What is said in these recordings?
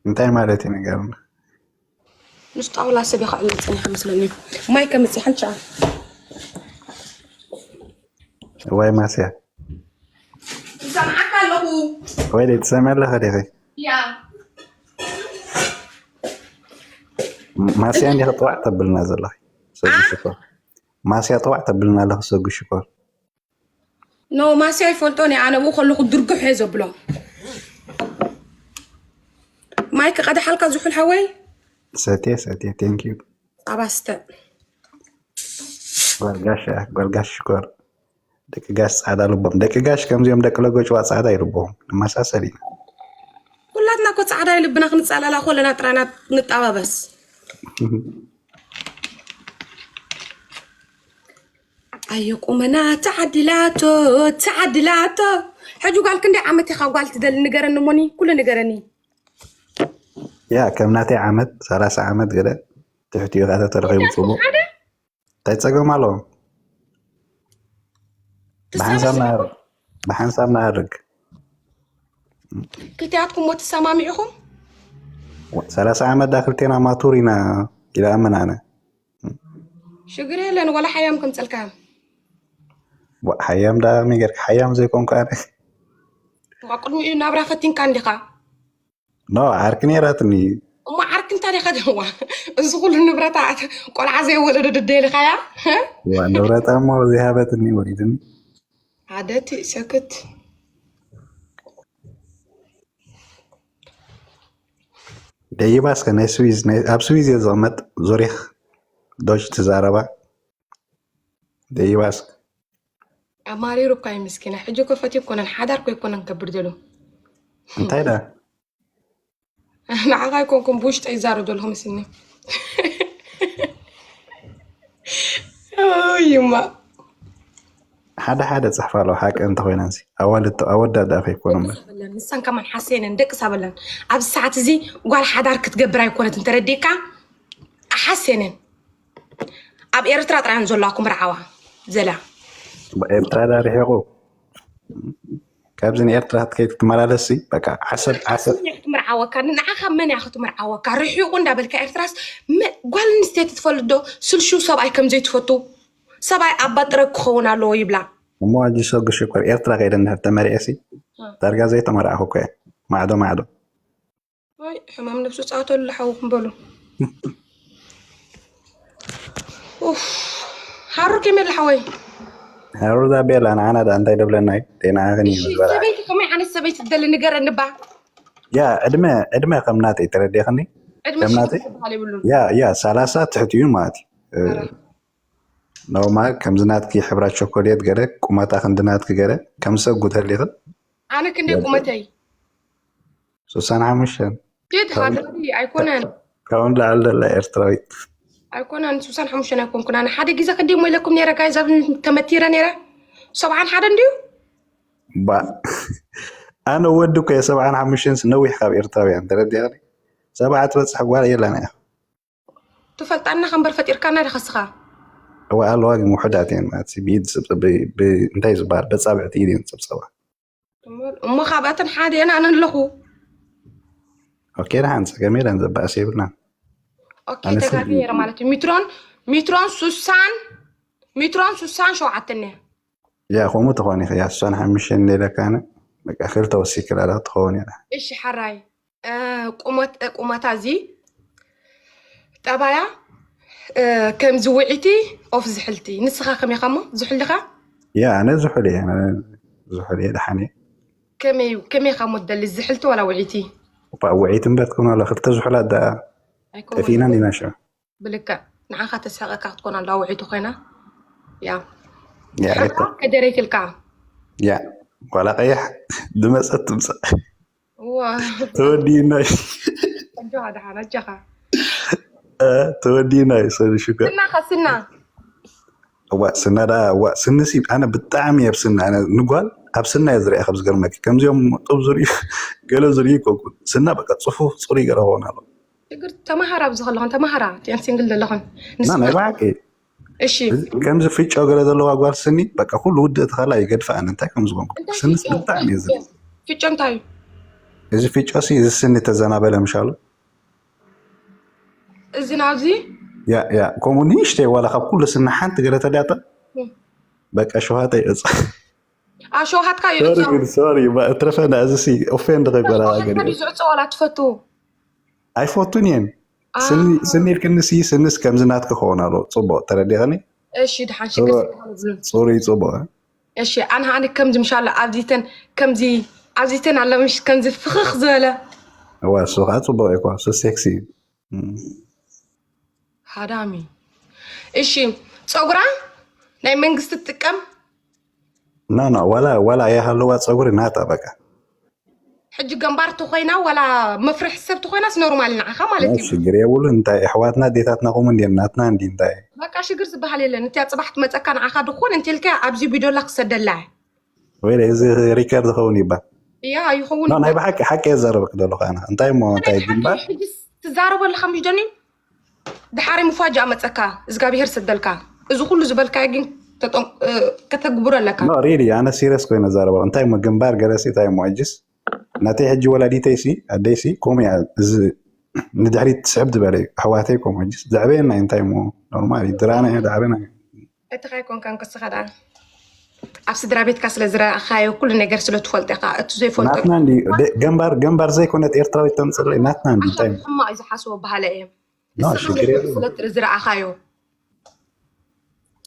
እንታይ ማለት እዩ ንገርና። ምስ ጣውላ ሰብ ይኸዕል ጸኒሐ መስለኒ። ማይ ከምጽእ ሓንቻ ወይ ማስያ ይሰምዓካ ኣለኹ። ወይ ደይ ትሰምዕ ኣለኸ ዲኺ? ያ ማስያ እንዲኸ ጥዋዕ ተብልና ዘለኺ ሰጉ ሽኮር። ማስያ ጥዋዕ ተብልና ኣለኺ ሰጉ ሽኮር። ኖ ማስያ ይፈልጦ ኒ ኣነ ብኡ ከለኹ ድርግሕ እየ ዘብሎ። ማይ ክቐድሓልካ ዝሑል ሓወይ ሰትየ ሰትየ thank you። ጻባ ስተ። ጓልጋሽ ጓልጋሽ ሽኮር። ደቂ ጋሽ ጻዕዳ ልቦም ደቂ ጋሽ ከምዚኦም ደቂ ለጎጭዋ ጻዕዳ ይልቦም ንመሳሰል ኢና። ኩላትና እኮ ጻዕዳ ልብና ክንጻላላ ኮለና ጥራና ንጣባበስ። ኣየ ቁመና ተዓዲላቶ ተዓዲላቶ። ሕጂ ጓል ክንደይ ዓመት ኢኻ ጓል ትደሊ ንገረኒ ሞኒ ኩሉ ንገረኒ። ያ ከም ናተይ ዓመት ሰላሳ ዓመት ገለ ትሕቲኡ ከኣ ተተረኺቡ ጽቡቕ። እንታይ ጸገም ኣለዎ? ብሓንሳብ ንኣርግ ብሓንሳብ ንኣርግ። ክልቲኣትኩም ሞ ትሰማሚዕኹም? ሰላሳ ዓመት ዳ ክልቴና ማቱር ኢና ኢለ ኣምን ኣነ። ሽግር የለን ወላ ሓያም ከምፀልካ። ሓያም ዳ ሚገርክ ሓያም ዘይኮንኩ ኣነ። ቅድሚኡ ናብራ ፈቲንካ እንዲኻ። ኖ ዓርኪ ነይራትኒ። እሞ ዓርኪ እንታይ ዲኻ ደዋ? እዚ ኩሉ ንብረታ ቆልዓ ዘይወለዶ ድደልኻያ? ዋ ንብረታ እሞ ዘይሃበትኒ ወሊድኒ። ሓደቲ ሰክት ደይባ እስከ ናይ ስዊዝ ናይ- ኣብ ስዊዝ እየ ዝቕመጥ። ዙሪክ ዶች ትዛረባ ደይባ እስከ ኣማሪሩ እኳ እዩ ምስኪና። ሕጂ እኮ ፈትዩ ኣይኮነን ሓዳር እኮ ኣይኮነን ከብር ዘሎ። እንታይ ዳ ንዓኻ ኣይኮንኩም ብውሽጠ ይዛረብ ዘለኹ ምስኒ። ይማ ሓደ ሓደ ፅሕፋ ኣለዎ ሓቂ እንተኮይነንሲ ኣዋልድ ኣወዳት ደኣ ከይኮኑ እምበር ንሳን ከማን ሓሴነን ደቂ ሳበለን ኣብዚ ሰዓት እዚ ጓል ሓዳር ክትገብር ኣይኮነት እንተረዲእካ ሓሴነን ኣብ ኤርትራ ጥራያን ዘለዋ ክምርዓዋ ዘላ ኤርትራ ዳ ርሒቁ ካብዚ ንኤርትራ ክትከይድ ክትመላለስ ሲ በቃ ዓሰብ ዓሰብ ክትምርዓወካ ንዓኻ መን እያ ክትምርዓወካ ርሒቁ እንዳበልካ ኤርትራስ ጓል ኣንስተይቲ ትፈልጥ ዶ ስልሹ ሰብኣይ ከምዘይትፈቱ ሰብኣይ ኣባ ጥረ ክኸውን ኣለዎ ይብላ እሞ ኣጂ ሰጉ ሽኮር ኤርትራ ከይደ እንድሕር ተመሪዐ ሲ ዳርጋ ዘይተመርዓኹ እኮ እየ ማዕዶ ማዕዶ ወይ ሕማም ነብሱ ፃወተሉ ሓውኩም በሉ ሃሩ ከመይ ሓወይ ሃሩ ዛቤላ ንዓና ዳ እንታይ ደብለና እዩ ደይንዓኽን እዩ ዝበላ ሰበይቲ ከመይ ዓይነት ሰበይቲ ትደሊ ንገረኒ ባ ያ ዕድመ ዕድመ ከም ናተይ ተረዲኽኒ ዕድመ ከም ናተይ ዝበሃል የብሉን ያ ያ ሰላሳ ትሕት እዩ ማለት እዩ ኖርማል ከምዚ ናትኪ ሕብራ ቸኮሌት ገለ ቁመታ ክንዲ ናትኪ ገለ ከም ሰብ ጉተሊኽን ኣነ ክንደይ ቁመተይ ሱሳን ሓሙሽተን ኪድ ሃገሪ ኣይኮነን ካብኡ ንላዕሊ ዘላ ኤርትራዊት ኣይኮነን ሱሳን ሓሙሽተን ኣይኮንኩን ኣነ ሓደ ግዜ ክንደይ ሞ ኢለኩም ነይረ ጋይዝ ኣብ ተመቲረ ነይረ ሰብዓን ሓደ እንድዩ ባ ኣነ ወዲ እኮ እየ ሰብዓን ሓሙሽተንስ ነዊሕ ካብ ኤርትራውያን ተረዲእኽኒ ሰብዓ ትበፅሕ ጓል የላን እያ ትፈልጣና ከንበር ፈጢርካና ዲኻ ስኻ እዋ ኣለዋ ግን ውሑዳት እየን ማለት ብኢድ እንታይ ዝበሃል በፃብዕቲ ኢድ እየን ዝፅብፀባ እሞ ካብኣተን ሓደ እየን ኣነ ኣለኹ ኦኬ ደሓን ፀገም የለን ዘባእስ የብልናን ኦኬ ተጋጊ ነይረ ማለት እዩ ሚትሮን ሚትሮን ሱሳን ሚትሮን ሱሳን ሸውዓተን እየ ያ ከምኡ ትኾን ኢኺ ያ ሱሳን ሓሙሽተን ኢለካ ኣነ በቃ ክልተ ወሲክላ ዶ ትኸውን እያ እሺ ሓራይ ቁመት ቁመታ እዚ ጠባያ ከምዚ ውዒቲ ኦፍ ዝሕልቲ ንስኻ ከመይ ኸሞ ዝሕልኻ ያ ኣነ ዝሑል እየ ዝሑል እየ ደሓን እየ ከመይ ከመይ ኸሞ ትደሊ ዝሕልቲ ዋላ ውዒቲ ውዒቲ እምበር ትኮን ኣላ ክልተ ዝሑላት ደኣ ጠፊእና እንዲና ሽዑ ብልክዕ ንዓኻ ተስሕቀካ ክትኮን ኣለዋ ውዒቲ ኮይና ያ ከደረይትልካ ያ ጓላ ቀያሕ ድመፀት ትምፀእ ተወዲእና እዩ ኣጆኻ ደሓን ኣጆኻ ተወዲእና እዩ ሰኒ ሽኮር ስና ከስና እዋ ስና ዳ እዋ ስኒ ሲ ኣነ ብጣዕሚ ኣብ ስኒ ኣነ ንጓል ኣብ ስና እየ ዝሪኣ ካብ ዝገርመኪ ከምዚኦም ጡብ ዝርዩ ገለ ዝርዩ ይኮንኩን ስና በቃ ፅፉፍ ፅሩይ ገለ ክኸውን ኣሎ ችግር ተማሃራ ኣብዚ ከለኹን ተማሃራ ቲያን ሲንግል ዘለኹን እና ናይ ባዕቂ እሺ ከምዚ ፍጮ ገለ ዘለዋ ጓል ስኒ በቃ ኩሉ ውድእ ተኸላ ይገድፈኣን እንታይ ከም ዝኾንኩ ስንስ ብጣዕሚ እየ ዝርኢ ፍጮ እንታይ እዩ እዚ ፊጮ ሲ እዚ ስኒ ተዘናበለ ምሻሉ። እዚ ናብዚ ያ ያ ከምኡ ንእሽተይ ዋላ ካብ ኩሉ ስኒ ሓንቲ ገለ ተልያታ በቃ ሸውሃተይ እፅ ኣሸውሃትካ ይእጾ ሶሪ ሶሪ እትረፈና እዚ ሲ ኦፌንድ ከይበላ ኣሸውሃትካ ድዩ ዝዕጾ ዋላ ትፈቱ ኣይፈቱን እየን። ስኒ ስኒ ኢልክኒ ሲ ስንስ ከምዚ ናትኪ ክኸውን ኣለዎ። ፅቡቅ ተረዲእክኒ። እሺ ድሓን ሽግር ስለ ዝብሉን ፅሩይ ፅቡቅ። እሺ ኣነ ሃኒ ከምዚ ምሻላ ኣብዚተን ከምዚ ኣብዚተን ኣለምሽ ከምዚ ፍኽኽ ዝበለ እዋ እሱ ከዓ ፅቡቅ እዩ እኮ እሱ ሴክሲ እዩ። ሃዳሚ እሺ ፀጉራ ናይ መንግስቲ ትጥቀም ና ና ዋላ ዋላ የሃለዋ ፀጉሪ ናታ በቃ ሕጂ ገንባር ተኮይና ዋላ መፍርሒ ሰብ ተኮይናስ ኖርማል ንዓኻ ማለት እዩ ሽግር የብሉ እንታይ ኣሕዋትና ኣዴታትና ከምኡ እንዲን ናትና እንዲ እንታይ በቃ ሽግር ዝበሃል የለን እቲያ ፅባሕ ትመፀካ ንዓኻ ድኮን እንተልካ ኣብዚ ቢዶላ ክሰደላ ወይ እዚ ሪከርድ ዝኸውን ይባል እያ ይኸውን ኖ ናይ ብሓቂ ሓቂ የዛረበክ ዘለኹ ኣነ እንታይ እሞ እንታይ ግንባር ትዛረበ ኣለካ ምሽ ደኒ ድሓሪ ምፋጃ መፀካ እግዚኣብሄር ሰደልካ እዚ ኩሉ ዝበልካዮ ግን ተጠንቅ- እ፣ ከተግብሮ ኣለካ ኖ ሪሊ ኣነ ሲሪየስ ኮይነ ዛረበ እንታይ እሞ ግንባር ገለሲ እንታይ እሞ ሕጅስ ናተይ ሕጂ ወላዲተይ ሲ ኣደይ ሲ ከምኡ እያ እዚ ንድሕሪት ትስዕብ ዝበለ እዩ ኣሕዋተይ ከምኡ ሕጅስ ዘዕበየና እዩ እንታይ እሞ ኖርማል እዩ ድራና እያ ዳዕበና እዩ እቲ ካይኮንካን ክስኻ ደኣ ኣብ ስድራ ቤትካ ስለ ዝረኣኻዮ ኩሉ ነገር ስለ ትፈልጦ ኢኻ እቲ ዘይፈልጦ ናትና እንዲ ደ- ገንባር ገንባር ዘይኮነት ኤርትራዊት ተምፅለይ ናትና እንዲ እንታይ ሕማቕ እዩ ዝሓስቦ ባህለ እየ ኖ ሽግር የብሉን ስለ ዝረኣኻዮ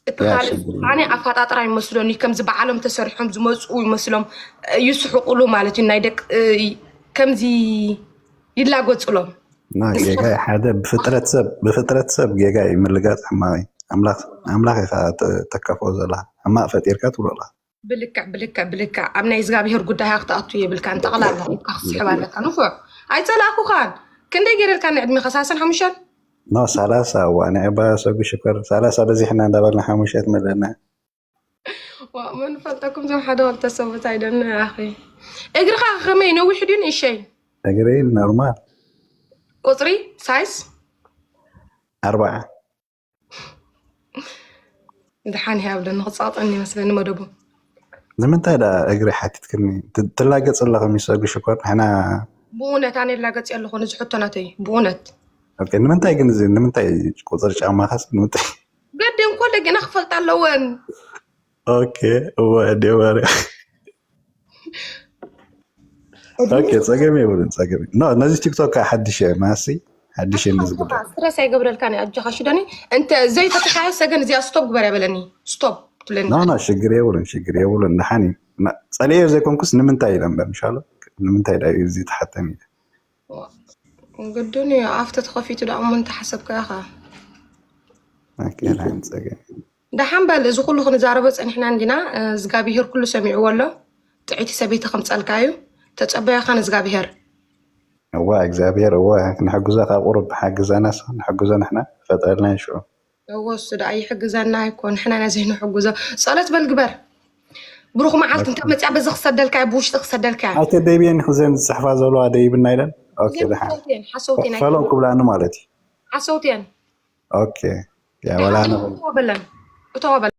እቲ ያ ካልእ ሽግር ኣነ ኣፈጣጥራ ይመስሎኒ ከምዚ በዓሎም ተሰሪሖም ዝመፅኡ ይመስሎም ይስሕቁሉ ማለት እዩ ናይ ደቂ ከምዚ ይላጎፅሎም ና ጌጋ ሓደ ብፍጥረት ሰብ ብፍጥረት ሰብ ጌጋ እዩ ምልጋፅ ሕማቕ እዩ ኣምላኽ ኣምላኽ ኢኻ ተ- ተካፍኦ ዘለኻ ሕማቕ ፈጢርካ ትብሎ ኣለኻ ብልክዕ ብልክዕ ብልክዕ ኣብ ናይ እግዚኣብሄር ጉዳይ ክትኣቱ የብልካን ጠቕላላ ኢድካ ክትስሕብ ኣለካ ንፉዕ ኣይፀላእኩኻን ክንደይ ገይረልካ ንዕድሜ ከሳሰን ሓሙሽተን ኖ ሰላሳ እዋ ንዕባ ሰጉ ሽኮር ሰላሳ በዚሕና እንዳበልና ሓሙሽተ ትመለና መን ፈልጠኩም ዞም ሓደ ክልተ ሰብኡት ኣይደን ኣኺ እግርኻ ከመይ ነዊሕ ድዩ ንእሸይ እግረይ ኖርማል ቁፅሪ ሳይዝ ኣርባዓ ድሓን ይሃብለኒ ክፃወጠኒ ይመስለኒ መደቡ ንምንታይ ዳ እግሪ ሓቲትክኒ ት- ትላገፅ ኣለኹም ይሰጉ ሽኮር ንሕና ብእውነት ኣነ ላገፂ ኣለኹ ነዚ ሕቶ ናተይ ብእውነት ኦኬ ንምንታይ ግን እዚ ንምንታይ ቁፅሪ ጫማኻስ ንምንታይ ገደን ኮለ ግና ክፈልጣ ኣለወን ኦኬ እወ እንዲዮ ማርያ ኦኬ ጸገም የብሉን ጸገም ኖ ነዚ ቲክቶክ ከዓ ሓድሽ እየ ማሲ ሓድሽ እየ ነዚ ጉዳይ ስትረስ ኣይገብረልካን እዩ ኣጆኻ ሽደኒ እንተ ዘይፈትሓዮ ሰገን እዚኣ ስቶፕ ግበር ያበለኒ ስቶፕ ትብለኒ ኖ ኖ ሽግር የብሉን ሽግር የብሉን ንሓኒ ጸልዮ ዘይኮንኩስ ንምንታይ ኢለ እምበር ምሻሎ ንምንታይ ዳ እዩ እዚ ተሓተኒ ኢለ ግድን እዩ ኣፍተ ተኸፊቱ ዳ እሞ እንተሓሰብካ ኢኻ ኦኬ ንሓኒ ጸገም ደሓን በል እዚ ኩሉ ክንዛረቦ ፀኒሕና እንዲና እግዚኣብሄር ኩሉ ሰሚዕዎ ኣሎ ጥዕይቲ ሰበይቲ ከምፀልካ እዩ ተፀበዮኻ ንእግዚኣብሄር እዋ እግዚኣብሔር እወ ክንሕግዞ ካብ ቁሩብ ሓግዛናስ ንሕግዞ ንሕና ፈጠርና ይሽዑ እወ እሱ ደኣ ይሕግዘና ይኮ ንሕና ኢና ዘይንሕግዞ ፀሎት በል ግበር ብሩክ መዓልቲ እንተ መፅያ በዚ ክሰደልካ እየ ብውሽጢ ክሰደልካ እየ ኣይተ ደብየን ክዘን ዝፅሕፋ ዘለዋ ደይብና ኢለን ኦኬ እዚኣን ደሓን ሓሰውቲ እየን ሓሰውቲ እየን ፈሎም ክብላኒ ማለት እዩ ሓሰውቲ እየን ኦኬ ያ ወላ ኣነ እተወ በለን እተወ በለን